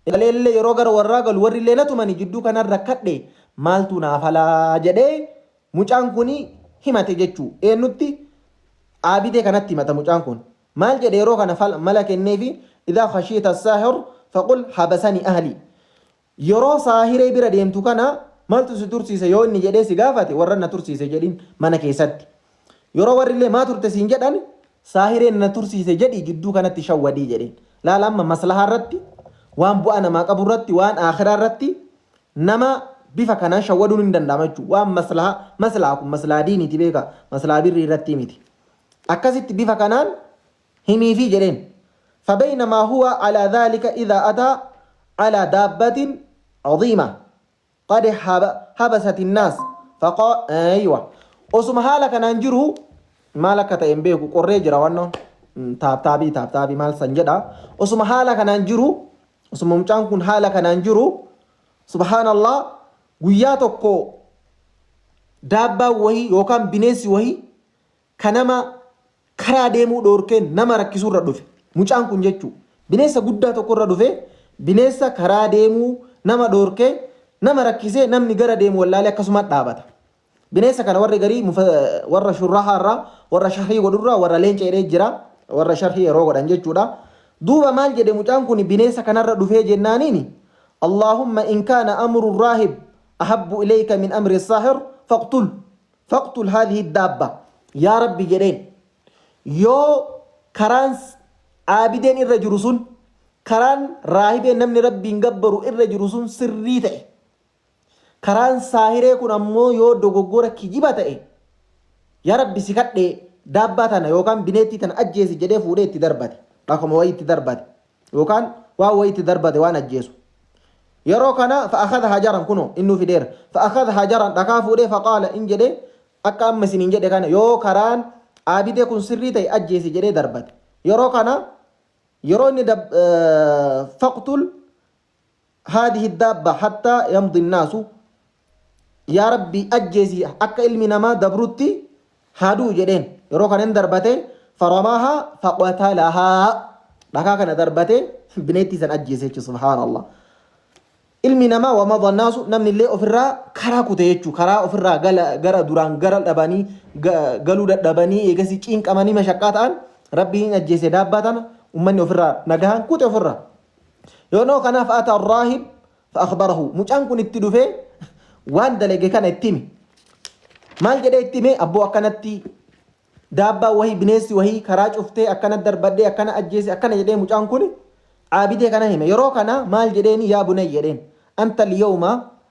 Galeellee yeroo gara warraa galu warri illee na tumani, jidduu kanan rakkadhe, maaltu naa falaa jedhee mucaan kun himate jechuu. Eenyutti? Aabidee kanatti himata mucaan kun. Maal jedhe yeroo kana? Mala kenneefi: "Idhaa khashiita saahir faqul habasani ahli." Yeroo saahiree bira deemtu kana maaltu si tursiise yoo inni jedhee si gaafate, warra na tursiise jedhin mana keessatti. Yeroo warri illee maa turte siin jedhan, saahireen na tursiise jedhi, jidduu kanatti shawwadii jedheen. Laala, amma maslahaa irratti, waan bu'aa namaa qabu irratti, waan akhiraa irratti nama bifa kanaan shawwaduun hin danda'ama jechuudha. Waan maslahaa, maslahaa kun maslahaa diiniiti beeka, maslahaa birrii irratti miti. Akkasitti bifa kanaan himiifi jedheen. فبينما هو على ذلك إذا أتى على دابة عظيمة قد حبست الناس فقال أيوة. Osuma haala kanaan jiru, maal akka ta'e hin beeku, qorree jira wannoon taaptaabii taaptaabii maal san jedha. Osuma haala kanaan jiru, osuma mucaan kun haala kanaan jiru, subhaanallah, guyyaa tokko daabbaan wahii yookaan bineensi wahii ka nama karaa deemuu dhoorkee nama rakkisuurra dhufe. Mucaan kun jechuu bineensa guddaa tokkorra dhufe, bineensa karaa deemuu nama dhoorkee nama rakkisee, namni gara deemu wallaalee akkasuma dhaabata. Bineensa kana warri garii warra shurrahaa irraa, warra sharhii godhurraa, warra leenca jedhee jira, warra sharhii yeroo godhan jechuudha. Duuba maal jedhe mucaan kun bineensa kanarra dhufee jennaaniini? "اللهم إن كان أمر الراهب أحب إليك من أمر الساحر فاقتل هذه الدابة." Yaa Rabbi jedheen, yoo karaan aabideen irra jiru sun, karaan raahibeen namni Rabbiin gabbaru irra jiru sun sirrii ta'e, karaan saahiree kun ammoo yoo dogoggora kijiba ta'e, yaa Rabbi si kadhee daabbaa tana yookaan bineettii tana ajjeesi jedhee fuudhee itti darbate. Dhakuma wayii itti darbate yookaan waan wayii itti darbate waan ajjeesu. Yeroo kana فأخذ حجرا, kunoo innuu fideera. فأخذ حجرا, dhakaa fuudhee, فقال, in jedhee akka amma isiniin jedhe kana, yoo karaan aabidee kun sirrii ta'e ajjeesi jedhee darbate. Yeroo kana yeroo inni "فاقتل هذه الدابة حتى يمضي الناس", yaa Rabbi ajjeesi akka ilmi namaa dabrutti haa du'u jedheen. Yeroo kana hin darbate. فرماها فقتلها, dhakaa kana darbate, bineettii san ajjeese jechuudha. Subhaanallah, ilmi namaa ومضى الناس, namni illee ofirraa karaa kute jechuudha. Karaa ofirraa gara duraan gara dhabanii galuu dadhabanii eegasii cinqamanii mashaqqaa ta'an, Rabbiin ajjeese daabbaa tana, ummanni ofirraa nagahaan kute ofirraa. Yeroo kanaaf أتى الراهب فأخبره, mucaan kun itti dhufee waan dalage kana itti hime. Maal jedhee itti hime? Abboo, akkanatti daabbaa wahii, bineensi wahii karaa cuftee, akkana darbadhee, akkana ajjeese, akkana jedhee mucaan kun aabidee kana hime. Yeroo kana maal jedheeni? "يا بني" jedheen, "أنت اليوم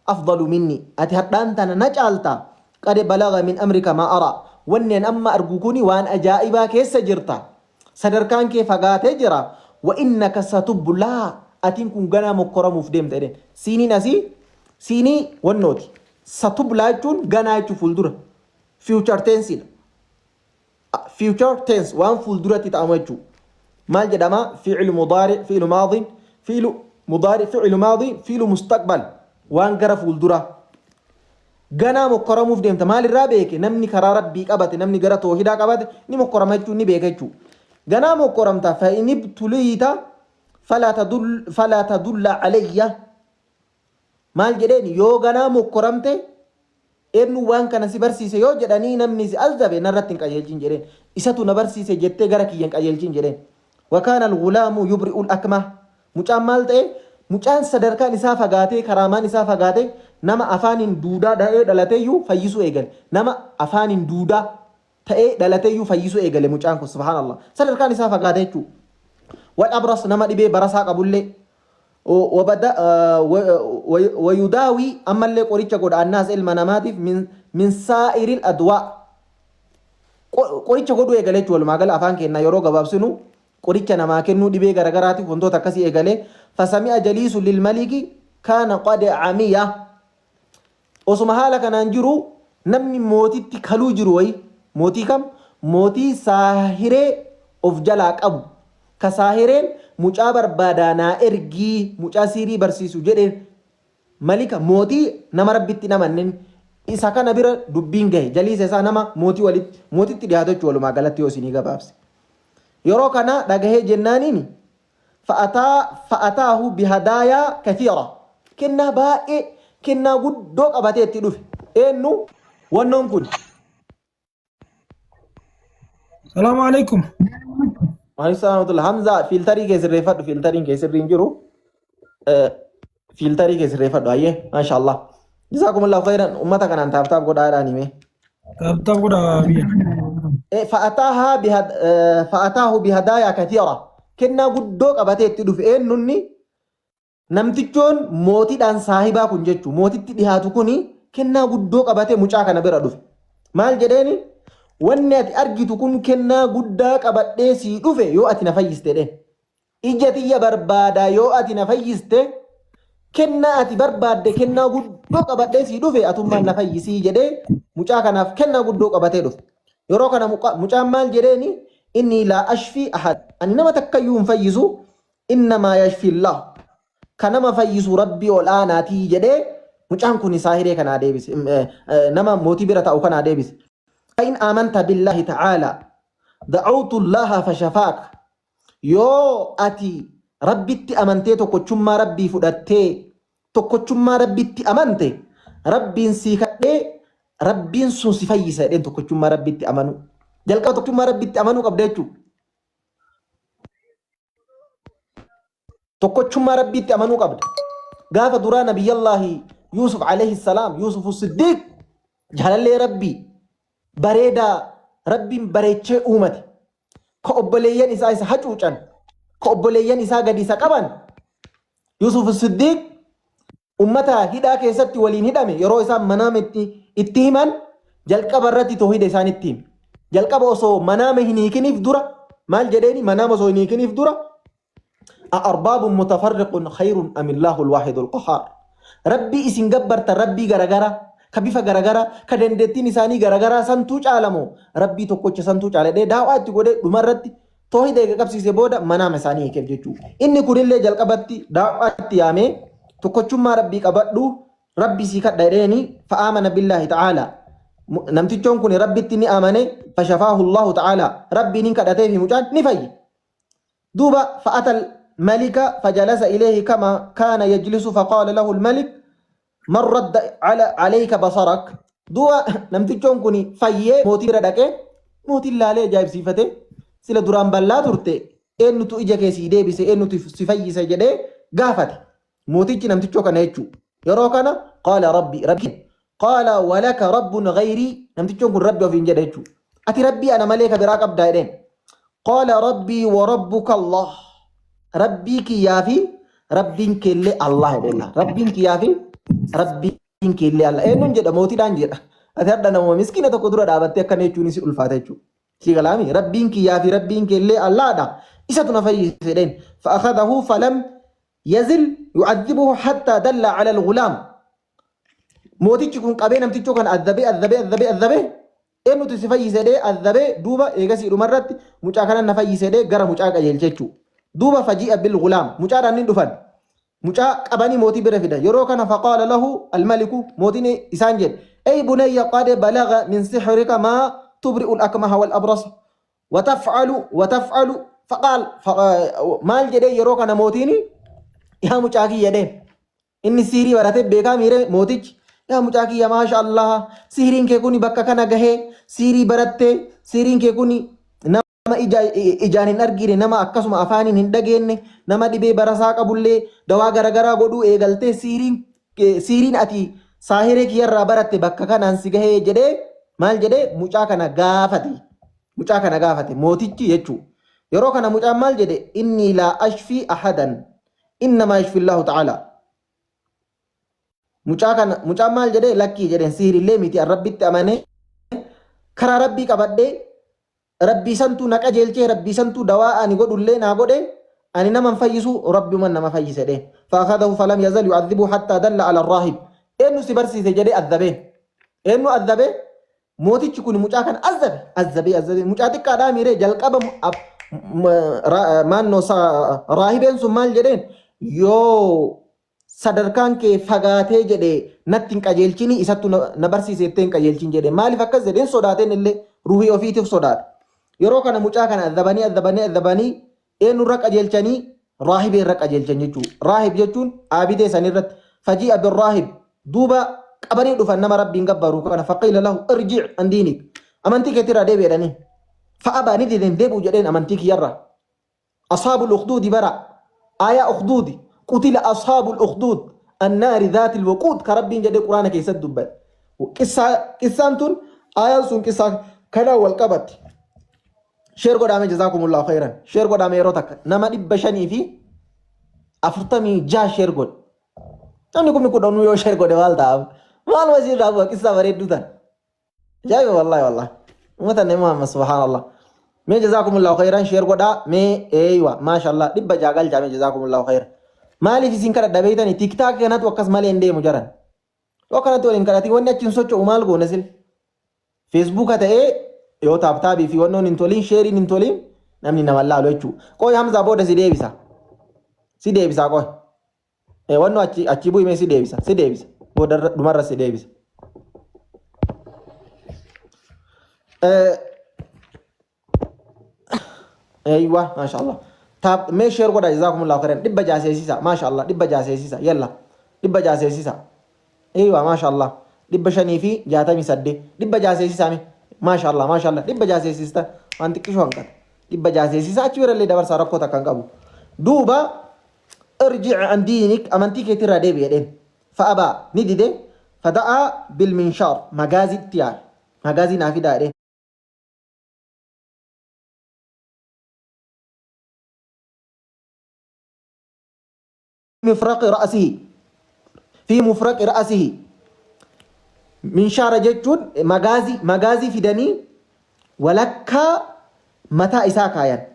أفضل مني", ati hadhaan tana na caalta. "قد بلغ من أمرك ما أرى", wanneen amma argu kuni waan ajaa'ibaa keessa jirta, sadarkaan kee fagaatee jira. "وإنك ستبلى", atiin kun ganaa mokkoramuuf deemta jedheen. Siiniin asii siinii wannooti. ستبلى jechuun ganaa jechuu, fuuldura, future tense dha. Future tense waan fuulduratti ta'amu jechuu. Maal jedhama? فعل مضارع, فعل ماضي, فعل مضارع, فعل ماضي, فعل مستقبل, waan gara fuuldura ganaa mokkoramuuf deemta. Maalirraa beeke? Namni karaa Rabbii qabate, namni gara toohidaa qabate ni mokkorama jechuun ni beeka jechuu. Ganaa mokkoramta. "فإن ابتليت فلا تدل علي." Maal jedheen? Yoo ganaa mokkoramte, eenyu waan kana si barsiise yoo jedhanii namni si azabe, narratti hin qajeelchin jedheen. Isatu na barsiise jettee gara kiyya hin qajeelchin jedheen. وكان الغلام يبرئ الأكمه, mucaan maal ta'e? Mucaan sadarkaan isaa fagaatee, karaamaan isaa fagaatee, nama afaaniin duudaa ta'ee dhalateeyyuu fayyisuu eegale. Nama afaaniin duudaa ta'ee dhalateeyyuu fayyisuu eegale mucaan kun. Subhaanallah, sadarkaan isaa fagaate jechuudha. والأبرص, nama dhibee barasaa qabullee. ويداوي, ammallee qoricha godha, الناس, ilma namaatiif, من سائر الأدواء, qoricha godhuu eegale jechuudha. Walumaa gala afaan keenyaa yeroo gabaabsinu, qoricha namaa kennuu, dhibee garagaraatiif wantoota akkasii eegale. فسمع جليس للملك كان قد عمي. Osuma haala kanaan jiru, namni mootitti kaluu jiru wayi, mootii kam? Mootii saahiree of jalaa qabu, ka saahireen mucaa barbaadaa naa ergii mucaa siirii barsiisu jedheen, malika mootii nama Rabbitti namannen isa kana bira dubbiin gahe. Jaliisa isaa nama mootii walitti mootitti dhiyaatu jechuudha. Walumaa galatti yoo isinii gabaabse, yeroo kana dhagahee jennaaniin Fa'ataa fa'ataahu bihadaayaa kathiira. Kennaa baay'ee kennaa guddoo qabatee itti dhufe. Eenyu? Wannoon kun. Salaamu alaikum. Waalaikum salaam warahmatullah. Hamza fiiltarii kee sirreeffadhu fiiltariin kee sirrii hin jiru. Fiiltarii kee sirreeffadhu hayyee maashaallah. Jazaakumullahu khairan ummata kanaan taap taap godhaa jedhaan himee. Taap taap godhaa biyya. Fa'ataahaa bihad- fa'ataahu bihadaayaa kathiira. Kennaa guddoo qabatee itti dhufe eenyunni namtichoon mootiidhaan saahibaa kun jechuu mootitti dhihaatu kuni kennaa guddoo qabatee mucaa kana bira dhufe. Maal jedheeni? Wanni ati argitu kun kennaa guddaa qabadhee sii dhufe yoo ati na fayyiste jedheen. Ija tiyya barbaada yoo ati na fayyiste kennaa ati barbaadde kennaa guddoo qabadhee sii dhufe atummaan na fayyisii jedhee mucaa kanaaf kennaa guddoo qabatee dhufe. Yeroo kana mucaan maal jedheeni inni laa ashfii ahad ani nama takkayyuu hin fayyisu innamaa yashfillah ka nama fayyisu rabbii ol aanaatii jedhee mucaan kun saahiree kanaa deebise nama mootii bira taa'u kanaa deebise. Fa'in amanta billaahi ta'aalaa da'awtu llaaha fashafaak Yoo ati Rabbitti amantee tokkochummaa Rabbii fudhattee tokkochummaa Rabbitti amante Rabbiin sii kadhee Rabbiin sun si fayyisa jedheen tokkochummaa Rabbitti amanuu. Jalqaba tokkummaa Rabbitti amanuu qabda jechuudha. Tokkochummaa Rabbiitti amanuu qabda. Gaafa duraa Nabiyyallaahi Yuusuf alayhi salaam Yuusufu Siddiiq jaalallee Rabbii bareedaa Rabbiin bareechee uumate. Ka obboleeyyan isaa isa hacuucan, ka obboleeyyan isaa gadi isa qaban Yuusuf Siddiiq ummata hidhaa keessatti waliin hidhame yeroo isaan manaama itti, itti himan jalqaba irratti toohida isaanitti hime. Jalqaba osoo manaama hin hiikiniif dura maal jedheeni manaama osoo hin hiikiniif dura A'arbaabun mutafarriqun khayrun amillaahu alwaahidul qahhaar. Rabbii isin gabbartan rabbii garagara, ka bifa garagara, ka dandeettiin isaanii garagaraa santuu caala moo rabbii tokkocha santuu caala jedhee daaw'aa itti godhee dhuma irratti toohida eega qabsiise booda manaama isaanii hiikeef jechuu. Inni kunillee jalqabatti daaw'aa itti yaamee tokkochummaa rabbii qabadhu rabbi sii kadha jedheeni fa'aamana billaahi ta'aalaa. Namtichoon kun rabbitti ni amane fashafaahu Allahu ta'aalaa. Rabbiin hin kadhateefi mucaan ni fayye. Duuba fa'ata malika fajalasa ilayhi kama kaana yajlisu faqaala lahu almalik man radda ala alayka basarak. Duuba namtichoon kun fayyee mootii bira dhaqee mootiin laalee ajaa'ibsiifate sila duraan ballaa turte eenyutu ija kee sii deebise eenyutu si fayyise jedhee gaafate. Mootichi namtichoo kana jechuu. Yeroo kana qaala rabbi rabbi qaala walaka rabbun ghayrii namtichoon kun rabbi ofiin jedha jechuu. Ati rabbii ana malee ka biraa qabdaa jedheen. Qaala rabbii wa rabbuka Allah. Rabbii kiyyaa fi rabbiin keellee Allah jedheen. Rabbiin kiyyaa fi rabbiin keellee Allah. Eenyuun jedha mootiidhaan jedha. Ati hadha namuma miskiina tokko dura dhaabattee akkana jechuun si ulfaata jechuudha. Si galaami rabbiin kiyyaa fi rabbiin keellee Allahadha. Isatu na fayyise jedheen. Fa'akhadahu falam yazil yu'adhibuhu hatta dalla ala al-ghulaam. Mootichi kun qabee namtichoo kana azzabee azzabee azzabee azzabee eenyutu si fayyise jedhee azzabee duuba eegasii dhumarratti mucaa kana na fayyise jedhee gara mucaa qajeelche jechuudha. Duuba faji'a bil ghulaam mucaadhaan ni dhufan. Mucaa qabanii mootii bira fidan. Yeroo kana faqaala lahu al-maliku mootiin isaan jedhe. Ey bunayya qad balagha min sihrika maa tubri'u al-akmaha wal abrasa. Wataf'alu wataf'alu faqaal maal jedhee yeroo kana mootiin yaa mucaa kiyya jedheen. Inni siirii baratee beekaa miiree mootichi yaa mucaa kiyya maasha Allah siiriin kee kuni bakka kana gahee siirii barattee siiriin kee kuni nama ija ijaan hin argine nama akkasuma afaaniin hin dhageenne nama dhibee barasaa qabullee dawaa garagaraa godhuu eegaltee siiriin siiriin ati saahiree kiyyarraa baratte bakka kanaan si gahee jedhee maal jedhee mucaa kana gaafate. Mucaa kana gaafate mootichi jechuu. Yeroo kana mucaan maal jedhe inni laa ashfii ahadan innamaa yashfillaahu ta'ala. Mucaa kana mucaan maal jedhee lakkii jedheen sihirillee miti an rabbitti amanee karaa rabbii qabadhee Rabbii santuu na qajeelchee rabbii santuu dawaa ani godhullee naa godhe ani nama hin fayyisu rabbiuman nama fayyise jedheen. Fa'akhadahu falam yazal yu'adhibu hatta dalla ala raahib. Eenyu si barsiise jedhee azzabeen. Eenyu azzabe? Mootichi kun mucaa kana azzabe azzabee azzabee mucaa xiqqaadhaa miiree jalqaba maannoo raahibeen sun maal jedheen yoo sadarkaan kee fagaatee jedhe natti hin qajeelchini isattu na barsiise jettee hin qajeelchin jedhe maaliif akkas jedhe hin sodaateen illee ruhii ofiitiif sodaate yeroo kana mucaa kana azabanii azabanii azabanii eenyurra qajeelchanii Raahibee irra qajeelchan jechuu. Raahib jechuun aabidee san irratti faji'a birraahib duuba qabanii dhufan nama Rabbiin gabbaru kana faqiila lahu irji' an diinik amantii keetirraa deebi jedhanii. Fa'abaa ni dideen deebi'u jedheen amantii kiyyarraa. Ashaabul ukhduudi bara aayaa ukhduudi qutila ashaabul ukhduud annaari dhaatil waquud ka Rabbiin jedhee quraana keessatti dubbate. Qissaan tun aayaan sun qissaa kanaan wal qabatti. Sheer godhaame jazaakumullahu khayran. Sheer godhaame yeroo takka nama 546 sheer godhe. Namni 10,000 yoo sheer godhe maal ta'a? Maaluma isin irraa bu'a qissaa bareedduu tana. Ajaa'iba wallahi wallahi. Uummata Nabi Muhammad subhaanallah. Mee jazaakumullahu khayran sheer godhaa mee eeywa maashaallah 600 galchaa mee jazaakumullahu khayran. Maaliif isin kadhadha beeytani tiktaak kanatu akkas malee hin deemu jaran. Yoo kanatti waliin kadhatiin wanni achi hin socho'u maal goona sil? Feesbuuka ta'ee yoo taaptaabii fi wannoon hin toliin sheeriin hin toliin namni nama laalu jechuudha. Qoy Hamzaa booda si deebisa. Si deebisa qoy. Wannoo achi achi bu'imee si deebisa. Si deebisa. Booda dhumarra si deebisa. Eeywa maashaallah. Taap mee sheer godha jazaakumullahu khairan 600 seesisa maashaallah 600 seesisa yalla 600 seesisa. Eeywa maashaallah 568 600 seesisa mee maashaallah maashaallah 600 seesista waan xiqqishoo hanqata 600 seesisa achi birallee dabarsaa rakkoo takka hin qabu. Duuba irjic an diinik amantii keetirraa deebi jedheen fa'abaa ni dide fada'aa bilminshaar magaaziitti yaale magaazii naa fidaa jedheen. Mifraqi ra'asihi fi mufraqi ra'asihi minshaara jechuun magaazii magaazii fidanii walakkaa mataa isaa kaayan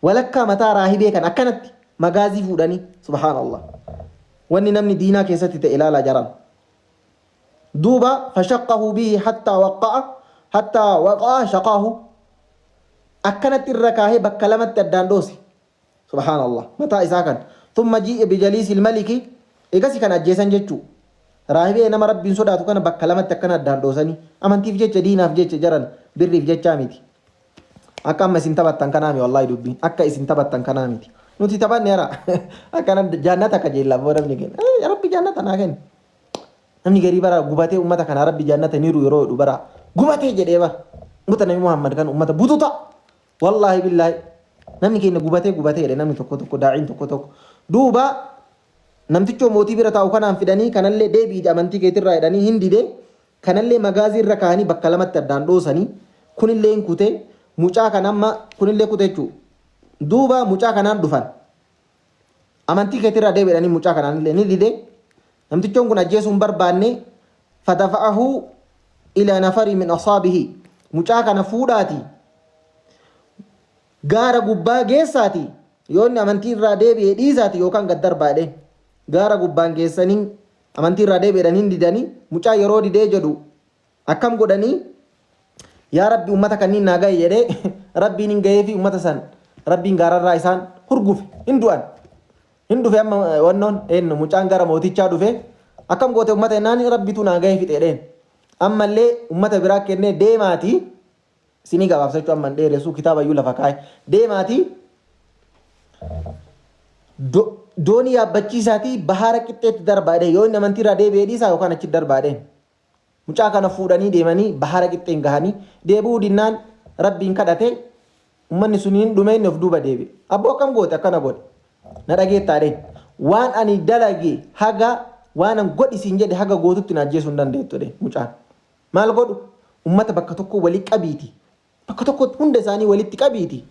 walakkaa mataa raahibee kan akkanatti magaazii fuudhanii subhaanallah wanni namni diinaa keessatti ta'e ilaalaa jaran Duuba fashaqqahu bihi hattaa waqqa'a hattaa waqa'a shaqaahu akkanatti irra kaahee bakka lamatti addaan dhoose. Subhaanallah mataa isaa kan. Thumma jii'e bijaliisil maliki egasi kan ajjeesan jechuu. Raahibee nama Rabbiin sodaatu kana bakka lamatti akkana addaan dhoosanii amantiif jecha diinaaf jecha jaran birriif jechaa miti. Akka amma isin taphattan kanaa mi wallaahi dubbiin akka isin taphattan kanaa miti. Nuti taphanne hara akkana jaannata kajeella boo namni kenna. Rabbi jaannata naa kenna. Namni garii bara gubatee ummata kana rabbi jannata niru yeroo jedhu bara gubatee jedhee bara ummata nabi Muhammad kan ummata bututa wallaahi billaahi namni keenya gubatee gubatee jedhe namni tokko tokko daa'iin tokko tokko duuba namtichoo mootii bira taa'u kanaan fidanii kanallee deebi'i amantii keetirraa jedhanii hin didee kanallee magaazii irra kaa'anii bakka lamatti addaan dhoosanii kunillee hin kutee mucaa kan amma kunillee kute jechuudha duuba mucaa kanaan dhufan Amantii keetirraa deebi jedhanii mucaa kanaan illee ni dide. Namtichoon kun ajjeesuu hin barbaanne fadafa'ahu ila nafari min asaabihi mucaa kana fuudhaati gaara gubbaa geessaati yoo inni amantii irraa deebi'e dhiisaati yookaan gad darbaa jedheen gaara gubbaan geessanii amantii irraa deebi'edhan hin didanii mucaa yeroo didee jedhu Akkam godhanii yaa Rabbi ummata kanniin naa gahi jedhee Rabbiin hin gaheefi ummata san Rabbiin gaararraa isaan hurgufe hin du'an. Hin dhufe amma wannoon eenyu mucaan gara mootichaa dhufe akkam goote ummata jennaan Rabbitu naa gahe fixe jedheen. Ammallee ummata biraa kennee deemaati isinii gabaabsa jechuun amma hin dheeressu kitaabayyuu lafa kaa'e deemaati doonii yaabbachiisaatii bahaara qixxeetti darbaa jedhee yoo inni amantiirraa deebi'ee dhiisaa yookaan achitti darbaa jedheen. Mucaa kana fuudhanii deemanii bahara qixxeen gahanii deebi'uu dinnaan Rabbiin kadhate ummanni sun hin dhume inni of duuba deebi'e. Abboo akkam goote akkana godhe. Na dhageettaa dheen. Waan ani dalage haga waan an godhi siin jedhe haga gootutti na ajjeesuu hin dandeettu jedhe mucaan. Maal godhu? Ummata bakka tokko walii qabiiti. Bakka tokkotti hunda isaanii walitti qabiiti.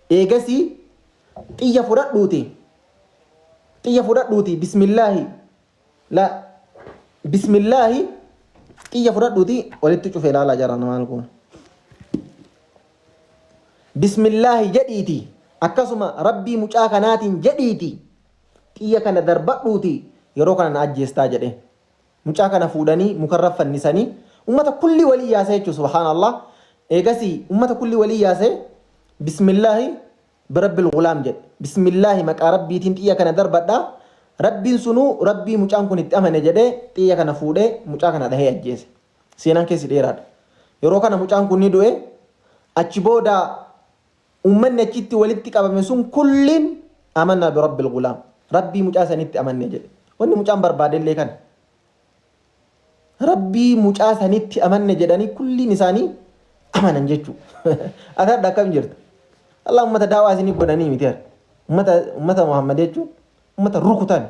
Eegasii xiyya fudhadhuuti. Xiyya fudhadhuuti bismillaahi La bismillaahi xiyya fudhadhuuti walitti cufe ilaalaa jara maal goona. Bismillaahi jedhiiti akkasuma rabbii mucaa kanaatiin jedhiiti xiyya kana darbadhuuti yeroo kana na ajjeestaa jedheen. Mucaa kana fuudhanii mukarra fannisanii ummata kulli walii yaasee jechuun subhaanallah eegasii ummata kulli walii yaasee bismillaahi Birabbil gulaam jedhe. Bismillaahi maqaa Rabbiitiin xiyya kana darbadha. Rabbiin sunuu Rabbii mucaan kun itti amane jedhee xiyya kana fuudhee mucaa kana dhahee ajjeese. Seenaan keessi dheeraadha. Yeroo kana mucaan kun ni du'e. Achi booda uummanni achitti walitti qabame sun kulliin Amannaa bi rabbil gulaam. Rabbii mucaa sanitti amanne jedhe. Wanni mucaan barbaadellee kana. Rabbii mucaa sanitti amanne jedhanii kulliin isaanii amanan jechuu. Ati hadha akkam jirta? Allah ummata daawaa isinii godhanii miti har. Ummata ummata Muhammad jechuun ummata rukutame.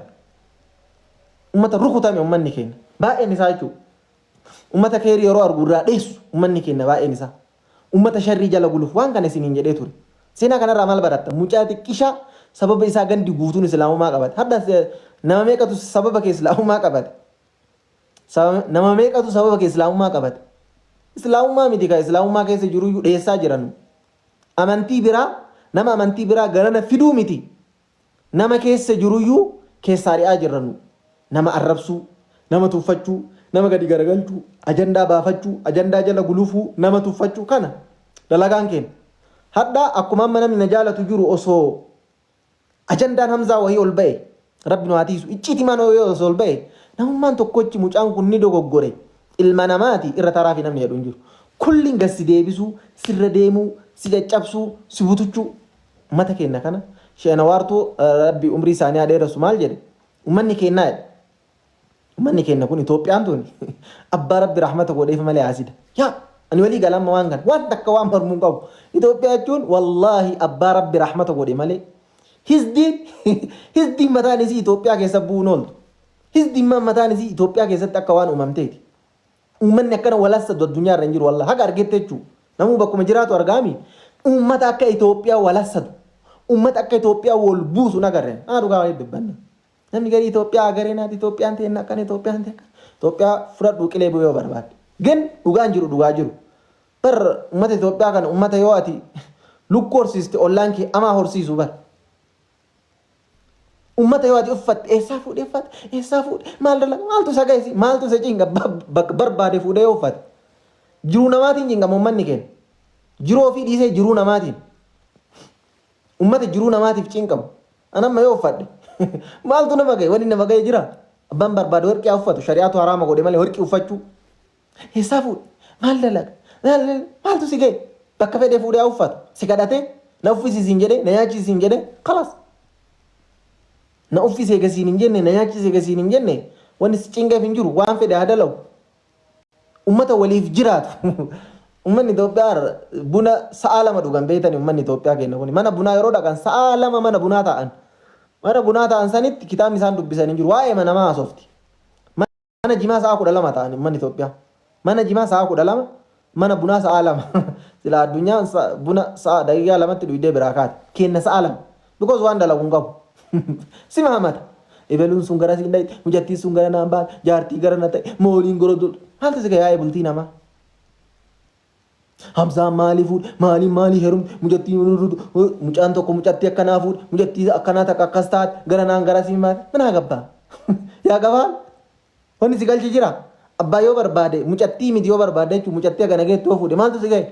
Ummata rukutame ummanni keenya. Baay'een isaa jechuudha. Ummata keerii yeroo argu irraa dheessu ummanni keenya baay'een isaa. Ummata sharrii jala gulufu waan kana isiniin jedhee ture. Seenaa kanarraa maal baratta? Mucaa xiqqishaa sababa isaa gandi guutuun islaamummaa qabate. Hadha nama meeqatu sababa kee islaamummaa qabate? Nama meeqatu sababa kee islaamummaa qabate? Islaamummaa miti ka islaamummaa keessa jiruyyuu dheessaa jiran. Amantii biraa nama amantii biraa garana fiduu miti. Nama keessa jiruyyuu keessaa ari'aa jirra nu. Nama arrabsuu, nama tuffachuu, nama gadi garagalchuu, ajandaa baafachuu, ajandaa jala gulufuu, nama tuffachuu kana dalagaan keenya. Hadha akkuma amma namni na jaalatu jiru osoo ajandaan Hamzaa wahii ol ba'e rabbi nu haa tiisu icciitimaan wahii osoo ol ba'e namummaan tokkochi mucaan kun ni dogoggore ilma namaati irra taraafi namni jedhu hin jiru. Kulliin gad si deebisuu, sirra deemuu, si caccabsuu, si butuchuu. Ummata keenna kana Sheikh Nawaartuu rabbi umrii isaanii haa dheeressu maal jedhe ummanni keennaa jedhe ummanni keenna kun Itoophiyaan tun abbaa rabbi rahmata godheef malee haasida yaa ani walii gala amma waan kana waan takka waan mormuu hin qabu Itoophiyaa jechuun wallaahi abbaa rabbi rahmata godhe malee hizdiin hizdiin mataan isii Itoophiyaa keessa bu'uun ooltu hizdiin mataan isii Itoophiyaa keessatti akka waan uumamteeti Uummanni akkana wal hassadu addunyaa irra hin jiru wallah haga argetti jechuu namuu bakkuma jiraatu argaami uummata akka Itoophiyaa wal hassadu uummata akka Itoophiyaa wal buusu hin agarre haa dhugaa walitti dubbanna namni garii Itoophiyaa agaree naati Itoophiyaan teenna akkana Itoophiyaan teenna Itoophiyaa fudhadhuu qilee bu'ee yoo barbaadde gin dhugaan jiru dhugaa jiru bar uummata Itoophiyaa kana uummata yoo ati lukkuu horsiiste ollaan kee amaa horsiisu bar Ummata yoo ati uffatte eessaa fuudhee uffate eessaa fuudhe maal dalaga maaltu isa ga'e maaltu isa cinqa bakka barbaade fuudhee yoo uffate jiruu namaatiin cinqama ummanni keenya jiruu ofii dhiisee jiruu namaatiin ummata jiruu namaatiif cinqamu an amma yoo uffadhe maaltu nama ga'e wanni nama ga'e jira abbaan barbaade warqii haa uffatu shari'aatu haraama godhe malee warqii uffachuu Eessaa fuudhe? Maal dalaga? Maal maaltu si ga'e? Bakka fedhe fuudhee haa uffatu. Si kadhatee na uffisi siin jedhee na nyaachisi siin jedhee kalaas. Na uffisi eega siin hin jenne na nyaachisi eega siin hin jenne wanni si cinqeef hin jiru waan fedhe haa dalagu. Ummata waliif jiraatu. Ummanni Itoophiyaa buna sa'a 2 dhugan beektani ummanni Itoophiyaa keenya kuni mana bunaa yeroo dhaqan sa'a 2 mana bunaa taa'an. Mana bunaa taa'an sanitti kitaabni isaan dubbisan hin jiru waa'ee namaa haasofti. Mana jimaa sa'a 12 ta'an ummanni Itoophiyaa. Mana jimaa sa'a 12, mana bunaa sa'a 2. Silaa addunyaan buna sa'a daqiiqaa lamatti dhuydee biraa kaate. Keenna sa'a 2. Because waan dalagu hin qabu. Sima hamata. Ebeluun sun gara siin dhayxe, mucattiin sun gara naan baate, jaartii gara na ta'e, mooliin gora dur. Maaltu si gahe yaa'ee bultii namaa? Hamzaan maalii fuudhe, maaliin maalii heerumte, mucattiin mucaan tokko mucattii akkanaa fuudhe, mucattii akkanaa takka akkas taate, gara naan gara siin baate, manaa gabbaa. Yaa gabaan, wanni si galche jira. Abbaa yoo barbaade, mucattii miti yoo barbaade jechuun mucattii hagana geettu yoo fuudhe maaltu si gahe?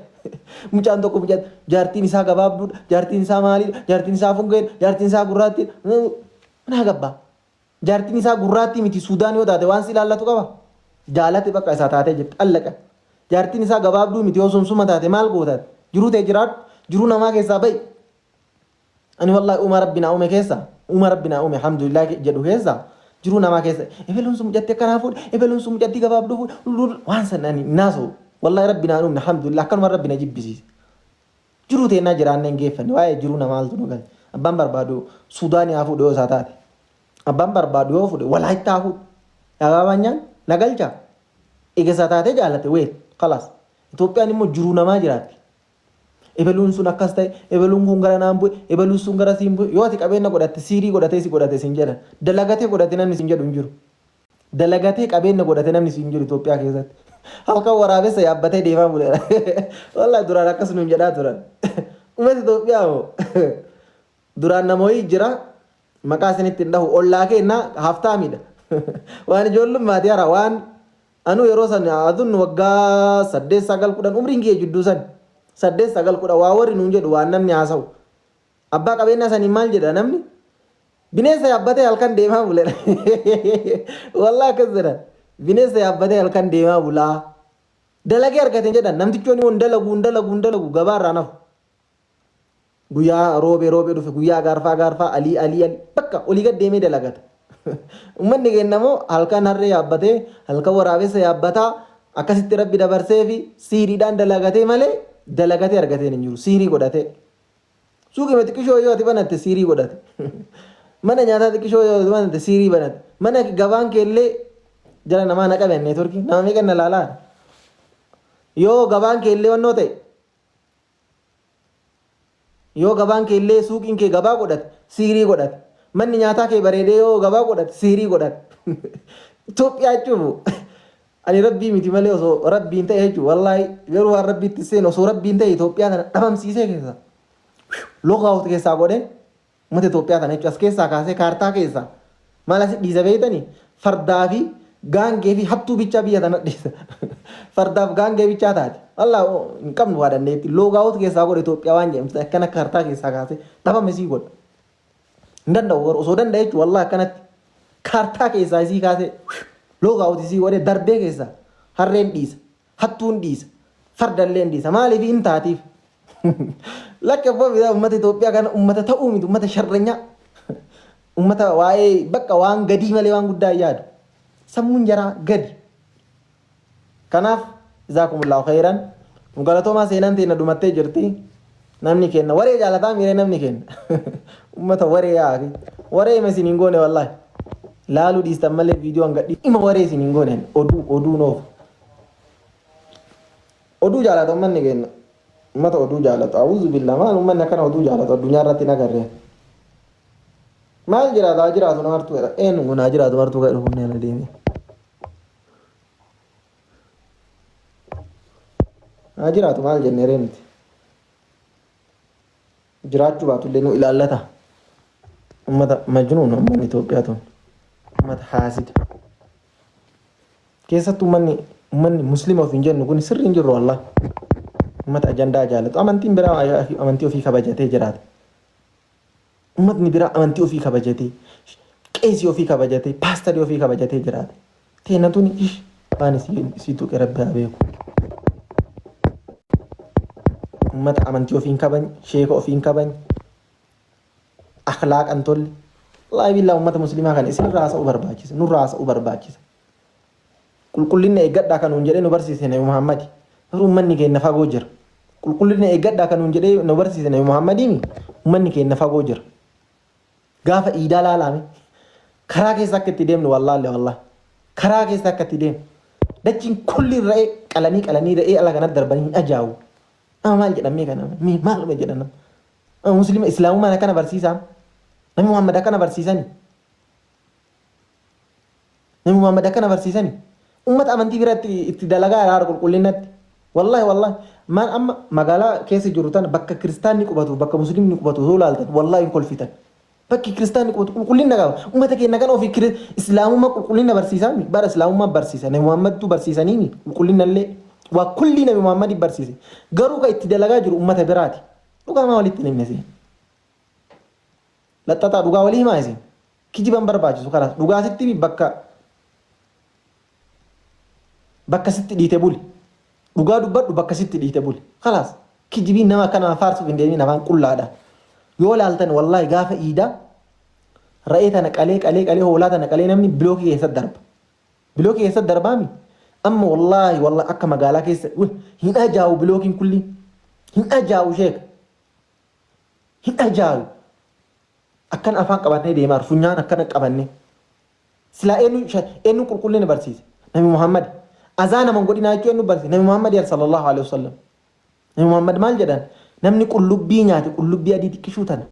Mucaan tokko mucaa jaartiin isaa gabaabduudha, jaartiin isaa maaliidha, jaartiin isaa fungeedha, jaartiin isaa gurraattiidha. Manaa gabbaa. Jaartiin isaa gurraattii miti Suudaan yoo taate waan si ilaallatu qaba? Jaalate bakka isaa taatee jirti. Allaqa. Jaartiin isaa gabaabduu miti yoo sumsuma taate maal goota ati? Jiruu tee jiraadhu. Jiruu namaa keessaa ba'i. Ani wallaahi uumaa rabbi naa uume keessa uumaa rabbi naa uume alhamdulillah jedhu keessa jiruu namaa keessa ebeluun sun mucattii akkanaa fuudhe ebeluun sun mucattii gabaabduu fuudhe waan san ani naasoo wallaahi rabbi naa uumne alhamdulillah akkanuma rabbi na jibbisiise. Jiruu teennaa jiraannee hin geeffanne waa'ee jiruu namaa maaltu nu galche. Abbaan barbaadu Suudaanii haa fuudhu yoo isaa taate. Abbaan barbaadu yoo fuudhe Walaayittaa haa fuudhu. Gabaabanyaan na galcha. Eega isaa taatee jaalate weel kalaas. Itoophiyaan immoo jiruu namaa jiraatti. Ebeluun sun akkas ta'e, ebeluun kun gara naan bu'e, ebeluun sun gara siin bu'e. Yoo ati qabeenya godhatte siirii godhatee si godhate siin jedhan. Dalagatee godhate namni siin jedhu hin jiru. Dalagatee qabeenya godhate namni siin jiru Itoophiyaa keessatti. Halkan waraabessa yaabbatee deemaa buleera. Wallahi duraan akkas nuun jedhaa turan. Uummata Itoophiyaa moo duraan nama wayii jira maqaa isinitti hin dhahu ollaa keenna haftaamidha. Waan ijoollummaati hara waan anuu yeroo san adun waggaa 8 9 10 umriin kiyya jidduu san 8 9 10 waa warri nuun jedhu waan namni haasa'u. Abbaa qabeenyaa saniin maal jedha namni? Bineensa yaabbatee halkan deemaa bula. Wallah akkas jedhan. Bineensa yaabbatee halkan deemaa bulaa. Dalagee argate jedhan. Namtichoon immoo hin dalagu hin dalagu hin dalagu gabaa irraa nafu. Guyyaa roobee roobee dhufe guyyaa gaarfaa gaarfaa alii alii alii bakka olii gad deemee dalagata. Uummanni keenya immoo halkan harree yaabbatee halkan waraabessa yaabbataa akkasitti rabbi dabarsee fi siiriidhaan dalagatee malee dalagatee argatee hin jiru siirii godhatee. Suuqii xiqqishoo yoo ati banatte siirii godhate. Mana nyaataa xiqqishoo yoo ati banatte siirii banatte. Mana gabaan keellee jala namaa na qabe neetworkii nama meeqa na laalaa. Yoo gabaan keellee wannoo ta'e Yoo gabaan kee illee suuqiin kee gabaa godhate siirii godhate. Manni nyaataa kee bareedee yoo gabaa godhate siirii godhate. Itoophiyaa jechuun ani rabbii miti malee osoo rabbiin ta'e jechuun wallaahi garuu waan rabbiitti seenu osoo rabbiin ta'e Itoophiyaa kana dhabamsiisee keessa lookaawut keessaa godhee Ummata Itoophiyaa tana jechuun as keessaa kaasee kaartaa keessaa maal asi dhiisa beektanii? Fardaa fi gaangee fi hattuu bichaa biyya tana dhiisa. Fardaaf gaangee bichaa taati. Wallaa hin qabnu waa dandeetti. Loogaawot keessaa godhe Itoophiyaa waan jedhamtu akkana kaartaa keessaa kaasee dhabame sii godha. Hin danda'u garuu osoo danda'e jechuun wallaa akkanatti kaartaa keessaa isii kaasee loogaawot isii godhe darbee keessaa harreen dhiisa. Hattuun dhiisa. Fardalleen dhiisa. Maaliif hin taatiif? Lakki abbaa bitaa uummata Itoophiyaa kana uummata ta'uu miti uummata sharranyaa. Uummata waa'ee bakka waan gadii malee waan guddaa hin yaadu. Sammuun jaraa gadi. Kanaaf jazaakumullahu khairan. Nu galatoomaa seenaan teenya dhumattee jirti. Namni kenna waree jaalataa miiree namni kenna. Uummata waree yaa'afi. Waree ima isin hin goone wallaahi. Laaluu dhiistan malee viidiyoo hanga ima waree isin hin goone oduu oduu noofu. Oduu jaalata ummanni keenya. Ummata oduu jaalatu. A'uuzu billah maal ummanni akkana oduu jaalatu addunyaa irratti hin agarre. Maal jiraata haa jiraatu nama hartuu jedha. Eenyu kun haa jiraatu martuu kan dhufuun ala deeme. Haa jiraatu maal jennee ree nuti. Jiraachuu baatullee nu ilaallata. Ummata majnuun ummanni Itoophiyaa tun. Ummata haasida. Keessattuu ummanni ummanni muslima ofiin jennu kun sirrii hin jirru wallah. Ummata ajandaa jaalatu. Amantiin biraa amantii ofii kabajatee jiraata. Ummatni biraa amantii ofii kabajatee, qeesii ofii kabajatee, paastarii ofii kabajatee jiraata. Teena tuni ish waan isii tuqe rabbi haa beeku. Ummata amantii ofii hin kabajne, sheeka ofii hin kabajne, akhlaaqa hin tolle. Wallaahi billaa ummata muslimaa kana isinirraa haasa'uu barbaachisa, nurraa haasa'uu barbaachisa. Qulqullinna eeggadhaa kan nuun jedhee nu barsiise Nabi Muhammadi. Garuu ummanni keenya fagoo jira. Qulqullinna eeggadhaa kan nuun jedhee nu barsiise Nabi Muhammadiimi ummanni keenya fagoo jira. Gaafa iidaa laalaame karaa keessa akka itti deemnu wallaalle wallaahi. Karaa keessa akka itti deemnu. Dachiin kulli re'ee qalanii qalanii re'ee ala kanatti darbanii hin ajaa'u. Nama maal jedhan mee kana mee maaluma jedhan nama. Muslima islaamummaan akkana barsiisaa. Nabi Muhammad akkana barsiisani. Nabi Muhammad akkana barsiisani. Ummata amantii biratti itti dalagaa jira qulqullinnatti. Wallahi wallahi maal amma magaalaa keessa jiru tana bakka kiristaanni qubatu bakka muslimni qubatu osoo ilaaltan wallahi hin kolfitan. Bakki kiristaanni qubatu qulqullinna qaba. Ummata keenya kan ofii islaamummaa qulqullina barsiisaa mi? Bara islaamummaa barsiisa. Nabi Muhammadtu barsiisanii mi? Qulqullina illee waa kullii Nabi Muhammad barsiise. Garuu kan itti dalagaa jiru ummata biraati. Dhugaa maa walitti hin himne isin? Laxxaxaa dhugaa walii himaa isin. Kijiba hin barbaachisu kalaas dhugaa sitti himi bakka bakka sitti dhiite buli. Dhugaa dubbadhu bakka sitti dhiite buli. Kalaas kijibiin nama akkanaa faarsuuf hin deemin afaan qullaadha. Yoo laaltan wallaahi gaafa iidaa ra'ee tana qalee qalee qalee hoolaa tana qalee namni bilookii keessa darba. Bilookii keessa darbaami. Amma wallaahi wallaahi akka magaalaa keessa hin ajaa'u bilookiin kulli hin ajaa'u sheeka. Hin ajaayu. Akkan afaan qabannee deemaa funyaan akkana qabannee. Silaa eenyu eenyu qulqullina barsiise? Nabi Muhammad. Azaa nama hin godhinaa jechuu eenyu barsiise? Nabi Muhammad sallallahu alaihi wasallam. Nabi Muhammad maal jedhan? Namni qullubbii nyaate qullubbii adii xiqqishuu tana.